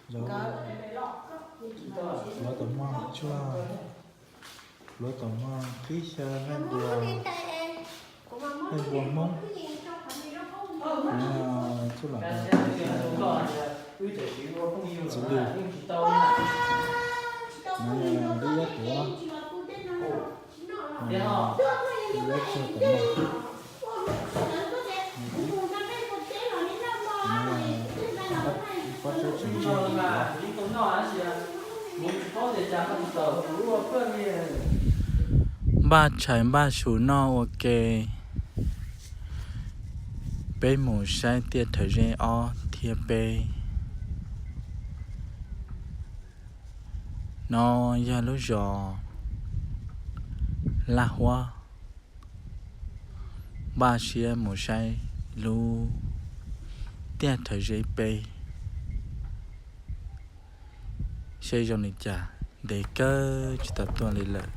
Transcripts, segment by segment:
Lawv, lawv tau muag tshuaj, lawv tau muag qib xya laij npua, laij npua Hmoob, txuj lam tau qib xya txwv lwg, lub iab tuav, lub iab tsag tau muag, pob tsuab tsis ntsig li tuav. Npaj tshais npaj su noj ua ke, peb mus saib tiaj Rhawv Zeb ob thiab peb. No yog lub zos Laj Huab, npaj siab mus saib lub tiaj Rhawv Zeb peb, saib zoo li cas, ntev kawg tsis tau tuaj li lawm.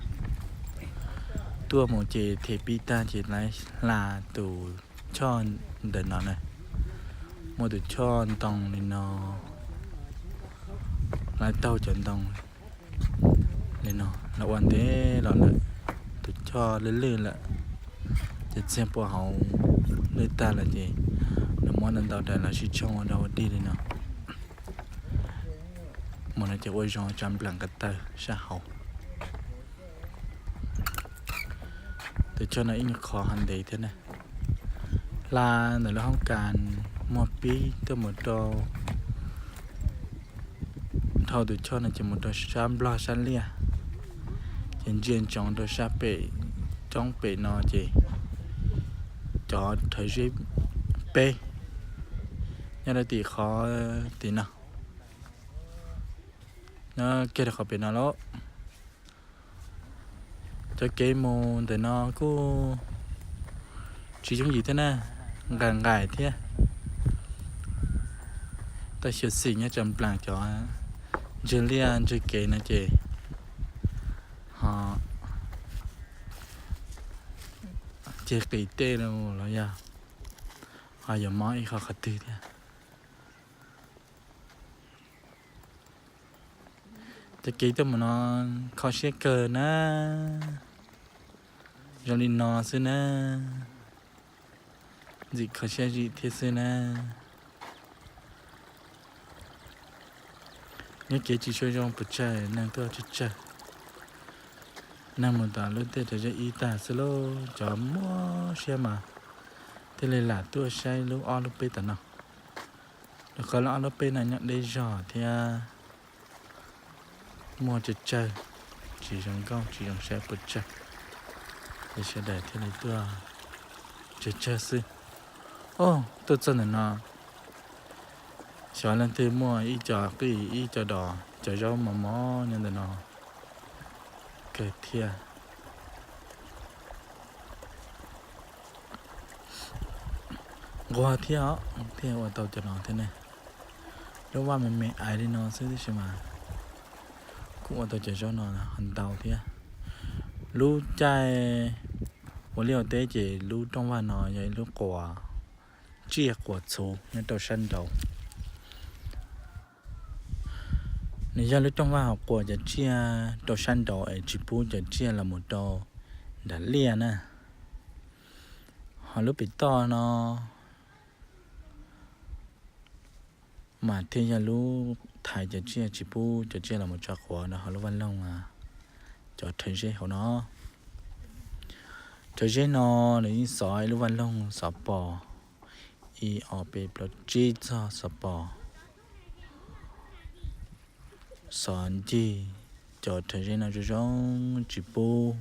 Tuaj mus ces them pib tag ces lawv hla tus choj ntawm no na, muaj tus choj ntoo li no, lawv taug cov ntoo li no los ua ntev los lawm, tus choj lwj lwj lawm, ces txiag pua hauv lwj tag lawm ces lawv muab ntau ntau daim los sib tshooj ua dog ua dig li no. Mus no ces ua zoo tsav nplam ko taw sab hauv. Tus choj no ib nyuag qhov ho ntev thiab na. Hla ntawm lub hoob kas muag pib tuaj mus rau, dhau tus choj no ces mus rau sab Nplog sab Liaj, ces ntsia ntsoov rau sab pem, coob pem no ces cov Rhawv Zeb peb nyob rau tim qhov tim no, nyob kiag rau qhov pem no lauj. Cov kev mus ntawm no kuj tsis yooj yim thiab na, nqaim nqaim thiab. Tau xyuam xim nyob tsav nplam cov ntswg liaj ntswg kev no ces ho ceg qis tej los yog ho yuav mob ib qho qhov twg thiab. Cov kev tuaj mus no kho siab kawg na, zoo li no xwb na, ntxim kho siab zim thiab xwb na. Nyob kev tsis tshua zoo pes tsawg, neeg tuaj tsawg tsawg, neeg mus tom lub tiaj Rhawv Zeb ib tag xwb lauj. Cov muaj siab mas thiaj li lam tuaj saib lub ob lub peb tom no. Rau qhov lub ob lub peb no nyob deb zog thiab muaj tsawg tsawg, tsis zoo nkauj tsis zoo saib pes tsawg, ces sawv daws thiaj li tuaj tsawg tsawg xwb. Os, tuaj txog ntawm no, xyov leej twg muaj ib co qij ib co dos cov zaub mos mos nyob ntawm no kawg thiab. Nquag thiab os, thiaj ua tau cov no thiab ne. Lub vaj me me aiv li no xwb tab sis mas kuj ua tau cov zaub no ho ntau thiab. Lub caij ua liaj ua teb ces lub rooj vag no yog ib lub quas tsiaj quas txhuv nyob rau sab nraud. Nws yog lub rooj vag hauv quas cov tsiaj rau sab nraud es tsis pub cov tsiaj los mus rau nram liaj na. Ho lub pem toj no mas thiaj yog lub thaiv cov tsiaj tsis pub cov tsiaj los mus tso quav no. Ho lub vaj loog cov rhawv zeb hauv no, rhawv zeb no nws yeej xov ib lub vaj loog xov pos, ib ob peb plaub tsib txog xov pos, xov ncig cov rhawv zeb no zoo zoo, tsis pub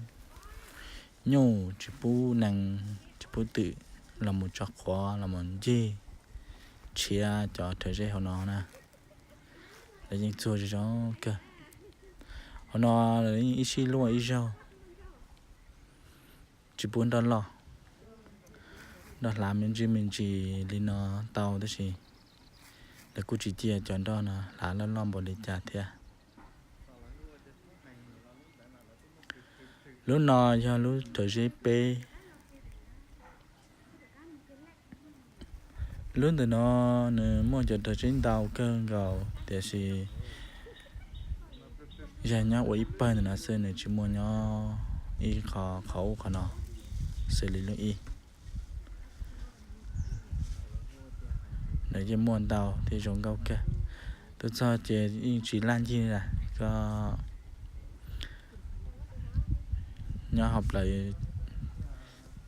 nyuj tsis pub nees tsis pub twm los mus tso quav los mus ncig tshiav cov rhawv zeb hauv no na. Lawv yeej txuag zoo zoo kawg. Hauv no lawv yeej ib sij luaj ib zaug, tsis pub nroj loj. Nroj hlav me ntsis me ntsis li no tau tab sis lawv kuj tsis cia cov nroj no hlav loj loj npaum li cas thiab. Lub no yog lub rhawv zeb peb. Lub ntawm no nws muaj cov rog zeb ntau kawg nkaus tiam sis yog nyob ua ib pawg ntawm no xwb, nws tsis muaj nyob ib qho, qhov ub qhov no xws li lub ib. Nws yeej muaj ntau thiab zoo nkauj kawg. Tuaj txog ces yeej tsis laj ncig li lawm, koj nyob hauv plawv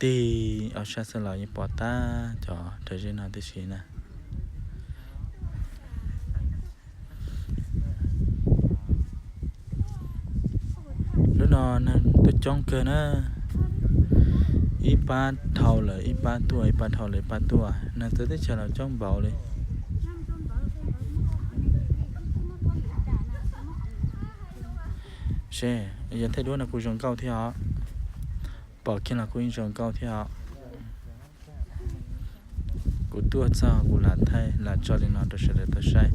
tig ob sab xwb los yeej pom tag cov rog zeb no tib si na. Lub no neeg tuaj coob kawg na, ib pab dhau lawm ib pab tuaj, ib pab dhau lawm ib pab tuaj, neeg txawv teb chaws los coob npaum li. Seb, yog thaij duab no kuj zoo nkauj thiab os, pom kiag los kuj yeej zoo nkauj thiab os. Kuv tuaj txog kuv lam thaij lam tso li no rau sawv daws tau saib.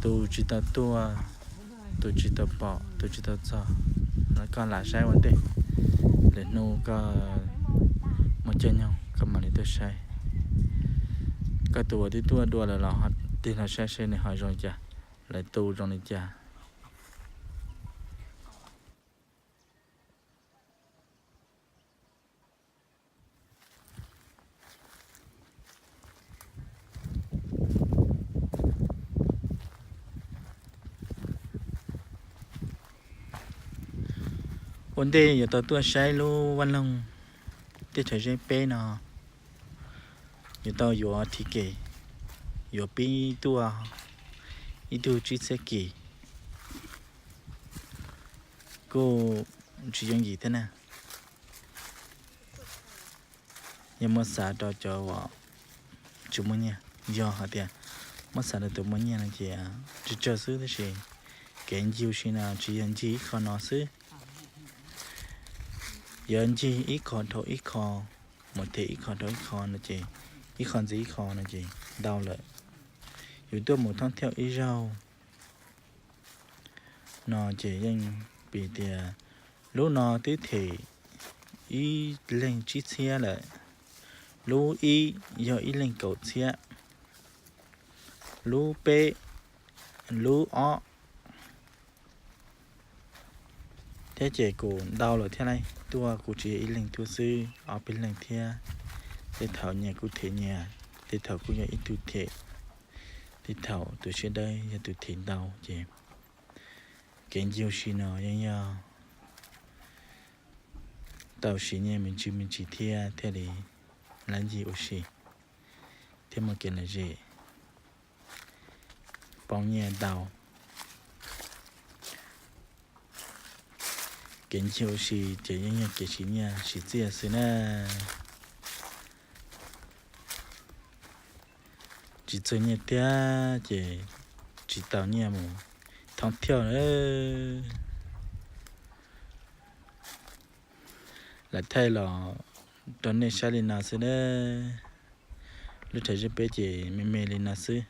Tus tsis tau tuaj, tus tsis tau pom, tus tsis tau txog, koj lam saib ua ntej, lwm hnub koj muaj caij nyoog koj mam li tuaj saib. Koj tus uas twb tuaj dua lawm los ho tig los saib seb nws ho zoo li cas, lawv tu zoo li cas. Ua ntej yuav tau tuaj saib lub vaj loog teb chaws Zeb peb no, yuav tau yuav thim kem, yuav pib tuaj ib tug tsib txhiab kis, kuj tsis yooj yim thiab na. Yog muab xav rau cov uas tsis muaj nyiaj, yog hais tias muab xav rau tus muaj nyiaj no ces tsawg tsawg xwb, tab sis kev ncig ua si no tsis yog ncig ib qho no xwb, yog ncig ib qho dhau ib qho, mus them ib qho dhau ib qho no ces, ib qho ntxiv ib qho no ces ntau lawm. Yus tuaj mus thoob thiauj ib zaug no ces yeej piv tias lub no twb them ib leeg tsib txhiab lawm, lub ib yog ib leeg kaum txhiab, lub peb, lub ob, thiab ces kuj ntau lawm thiab lauj. Tuaj kuj tsis yog ib leeg tuaj xwb, ob peb leeg thiab. Tej thaum nyias kuj them nyias, tej thaum kuj yog ib tug them, tej thaum tus siab dawb yog tus them ntau ces kev ncig ua si no yeej yog tau siv nyiaj me ntsis me ntsis thiab thiaj li lab ncig ua si thiab muaj kev lom zem, poob nyiaj ntau. Kev ncig ua si ces yeej yog kev siv nyiaj siv txiaj xwb na. Tsis txog nyiaj tiag ces tsis tau nyiaj mus thoob thiauj na. Lam thaij los rau nej saib li no xwb na. Lub rhawv zeb peb ces me me li no xwb.